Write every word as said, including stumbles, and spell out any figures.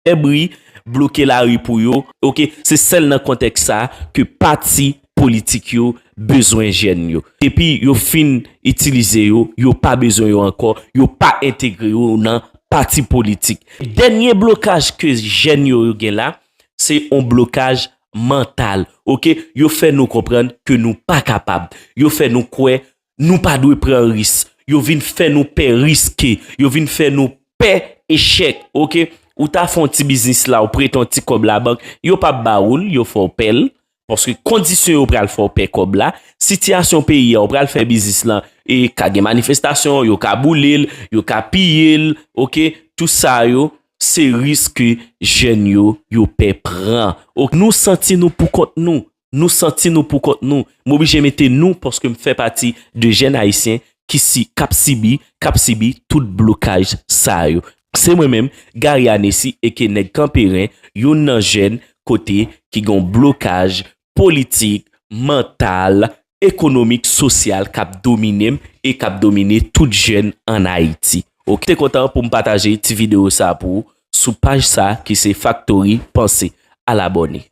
fè bri, bloke lari pou yo. Oke, se sèl nan kontèks sa ke pati politik yo bezwen jèn yo. Depi yo fin itilize yo, yo pa bezwen yo ankò, yo pa entegre yo nan pati politik. Dènye blokaj ke jèn yo, yo gen la, se yon blokaj mantal. Oke, yo fè nou konprann ke nou pa kapab. Yo fè nou kwè nou pa dwe pran risk. Yo vin fè nou pè riske. Yo vin fè nou pè echèk. Oke, ou ta fè yon ti biznis la, ou prete yon ti kòb labank, yo p ap ba ou l, yo fè w pè l. Paske kondisyon yo pral fè w pè kòb la. Sitiyasyon peyi a, ou pral fè biznis lan, e ka gen manifestasyon, yo ka boule l, yo ka piye l, oke? Tout sa yo, se risk ke jèn yo, yo pè pran. Oke, nou santi nou pou kont nou. Nou santi nou pou kont nou. M oblije mete nou paske m fè pati de jèn ayisyen ki si, k ap sibi, k ap sibi tout blokaj sa yo. Se mwen menm, Gary Anesi, eke nèg Kanperen, youn nan jèn kote ki gen yon blokaj politik, mantal, ekonomik, sosyal k ap domine m e k ap domine tout jèn ann Ayiti. Oke, te kontan pou m pataje ti videyo sa pou ou sou paj sa ki se Factory Panse. Al abòne.